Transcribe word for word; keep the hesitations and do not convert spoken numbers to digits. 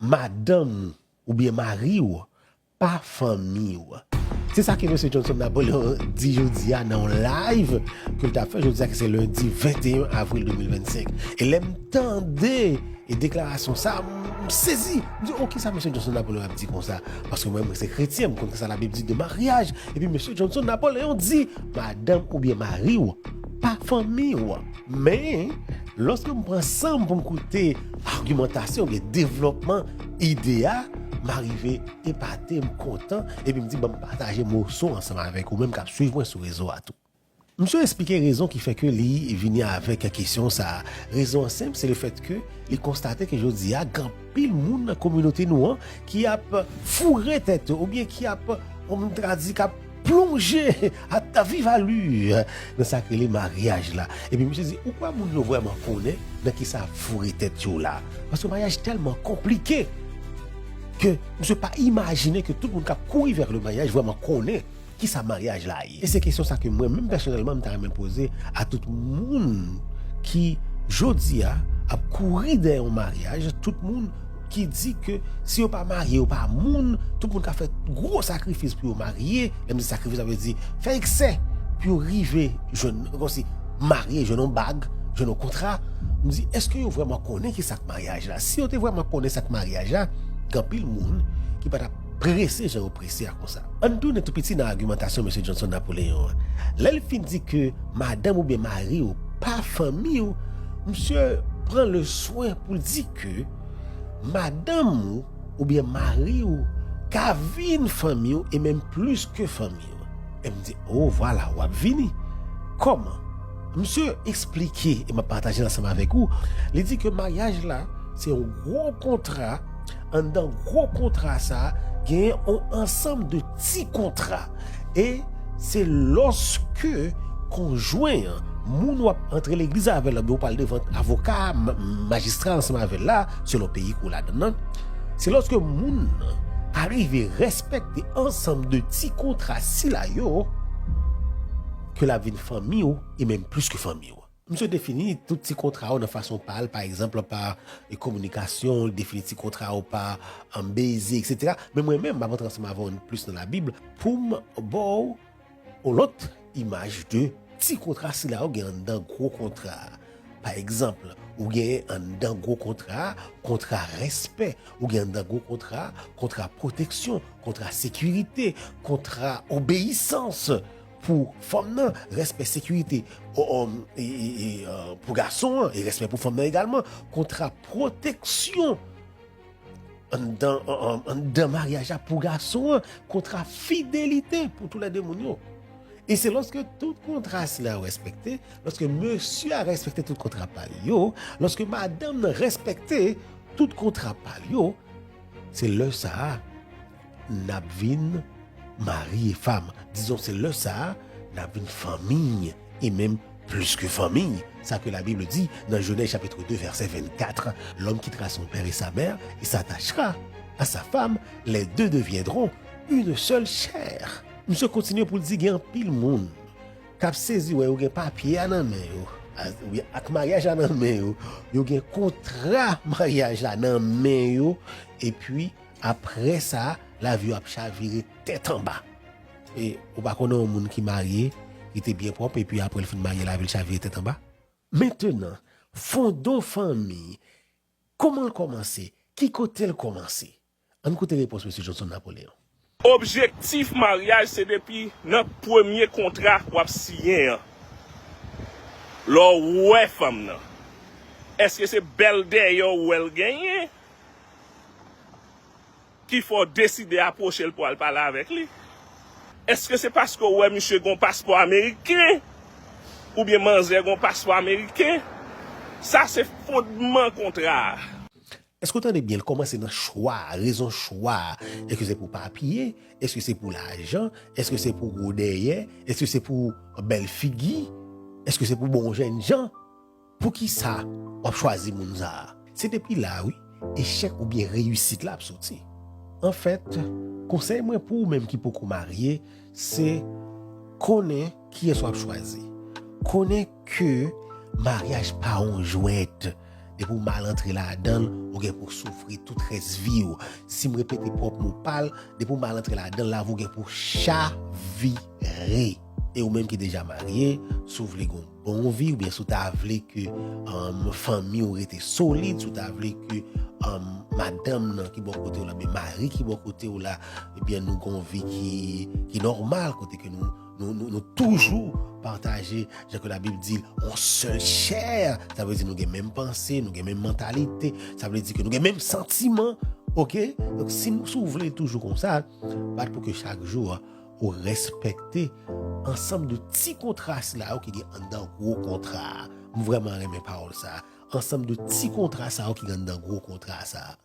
madanm ou oubyen mari w pa fanmi w. Se sa ke mesye Johnson Napoléon di jodi a nan yon live ke l t ap fè jodi a, ki se lendi venteyen avril de mil vennsenk. E lè m tande e deklarasyon sa, m sezi. M di, "Oh, kisa mesye Johnson Napoléon ap di konsa?" Paske mwen, mwen se kretyen, m konn kisa Labib di de maryaj. Epi mesye Johnson Napoléon di, "Madanm oubyen mari w pa fanmi w." Men, lòske m pran san m pou m koute agimantasyon oubyen devlòpman ide a, m arive epate, m kontan, epi m di, "Ban m pataje moso ansanm avèk ou menm k ap swiv mwen sou rezo a tou." Misye esplike rezon ki fè ke li vini avèk kesyon sa a. Rezon an senp, se lefèt ke li konstate ke jodi a, gen anpil moun nan kominote nou an ki ap foure tèt yo, oubyen ki ap, kòm nou ta di, k ap plonje a, a viv a lu nan sa k rele maryaj la. Epi misye di, ou kwè moun yo vrèman konnen nan kisa ap foure tèt yo la? Paske maryaj tèlman konplike ke misye pa imajine ke tout moun k ap kouri vè le maryaj vrèman konnen kisa maryaj la ye. E se kesyon sa ke mwen menm pèsonèlman m ta renmen poze a tout moun ki jodi a ap kouri dèyè yon maryaj, tout moun ki di ke si yo pa marye, yo pa moun, tout moun ka fè gwo sakrifis pou yo marye. Lè m di sakrifis, sa vle di fè eksè pou yo rive jwenn, kòmsi marye, jwenn yon bag, jwenn yon kontra. M di, èske yo vrèman konnen ki sa k maryaj la? Si yo te vrèman konnen sa k maryaj la, gen anpil moun ki pa t ap prese jan yo prese a konsa. Ann tounen tou piti nan agimantasyon mesye Johnson Napoléon an. Lè l fin di ke madanm oubyen mari w pa fanmi w, misye pran le swen pou l di ke madanm ou oubyen mari w ka vin fanmi w e menm plis ke fanmi w. E m di, "Oh, vwala, w ap vini." Kòman? Misye eksplike, e m ap pataje l ansanm avèk ou. Li di ke maryaj la, se yon gwo kontra. Anndan gwo kontra sa a, genyen yon ansanm de ti kontra. E se lòske konjwen an, moun w ap antre legliz avè l, oubyen w pral devan avoka, ma-, majistra ansanm avè l la, selon peyi ke w ladan l lan, se lòske moun nan arive respekte ansanm de ti kontra sila yo, ke l ap vin fanmi w, e menm plis ke fanmi w. Misye defini tout ti kontra yo nan fason pa l, pa egzanp, pa e, kominikasyon, li defini ti kontra yo pa, um, beze, etsetera. Men mwen menm, m ap antre ansanm avè w plis nan Labib pou m ba w yon lòt imaj de ti kontra sila yo gen anndan gwo kontra a. Pa egzanp, ou gen anndan gwo kontra a, kontra respè, ou gen anndan gwo kontra a, kontra pwoteksyon, kontra sekirite, kontra obeyisans pou fanm nan, respè, sekirite, o, o, e, e, e, e, pou gason an, e respè pou fanm nan egalman, kontra pwoteksyon anndan, an, an, anndan maryaj la pou gason an, kontra fidelite pou toulède moun yo. E se lòske tout kontra sila yo respekte, lòske mesye a respekte tout kontra pa l yo, lòske madanm nan respekte tout kontra pa l yo, se lè sa a n ap vin mari e fanm. Dizon, se lè sa a n ap vin fanmi e menm plis ke fanmi. Sa ke Labib di nan Jenèz chapit de vèsè vennkat, "L'homme quittera son père et sa mère et s'attachera à sa femme, les deux deviendront une seule chair." Misye kontinye pou l di gen anpil moun k ap sezi wè yo gen papye a nan men yo, a, oubyen ak maryaj la nan men yo, yo gen kontra maryaj la nan men yo, epi apre sa, lavi yo ap chavire tèt anba. E ou pa konnen yon moun ki marye, ki te byen pwòp, epi apre l fin marye, lavi l chavire tèt anba? Mentenan, fondon fanmi, kòman l kòmanse? Ki kote l kòmanse? Ann koute repons mesye Johnson Napoléon. Objektif maryaj se depi nan premye kontra w ap siyen an. Lè w wè fanm nan, èske se bèl dèyè w wè l genyen ki fè w deside apwoche l pou w al pale avèk li? Èske se paske w wè misye gen yon paspò ameriken oubyen manzè gen yon paspò ameriken? Sa se fondman kontra a. Èske w tande byen? L kòmanse nan chwa a, rezon chwa a. Èske se pou papye? Èske se pou lajan? Èske se pou gwo dèyè? Èske se pou bèl figi? Èske se pou bon jènjan? Poukisa w ap chwazi moun sa a? Se depi la, wi, echèk oubyen reyisit la ap soti. Anfèt, konsèy mwen pou ou menm ki poko marye, se konnen kiyès w ap chwazi. Konnen ke maryaj pa yon jwèt. Depi w mal antre ladan l, ou gen pou soufri tout rès vi w. Si m repete pwòp mo pa l, depi w mal antre ladan l, lavi w gen pou chavire. E ou menm ki deja marye, si w vle gon bon vi, oubyen si w ta vle ke um, fanmi w rete solid, si w ta vle ke um, madanm nan ki bò kote w la, oubyen mari ki bò kote w la, ebyen nou gon vi ki, ki nòmal, kote ke nou, nou, nou, nou toujou pataje, jan ke Labib di, yon sèl chè. Sa vle di nou gen menm panse, nou gen menm mantalite, sa vle di ke nou gen menm santiman, oke? Donk, si, si w vle toujou konsa, bat pou ke chak jou a, ou respekte ansanm de ti kontra sila yo ki gen anndan gwo kontra a. M vrèman renmen pawòl sa a. Ansanm de ti kontra sa yo ki gen anndan gwo kontra sa a.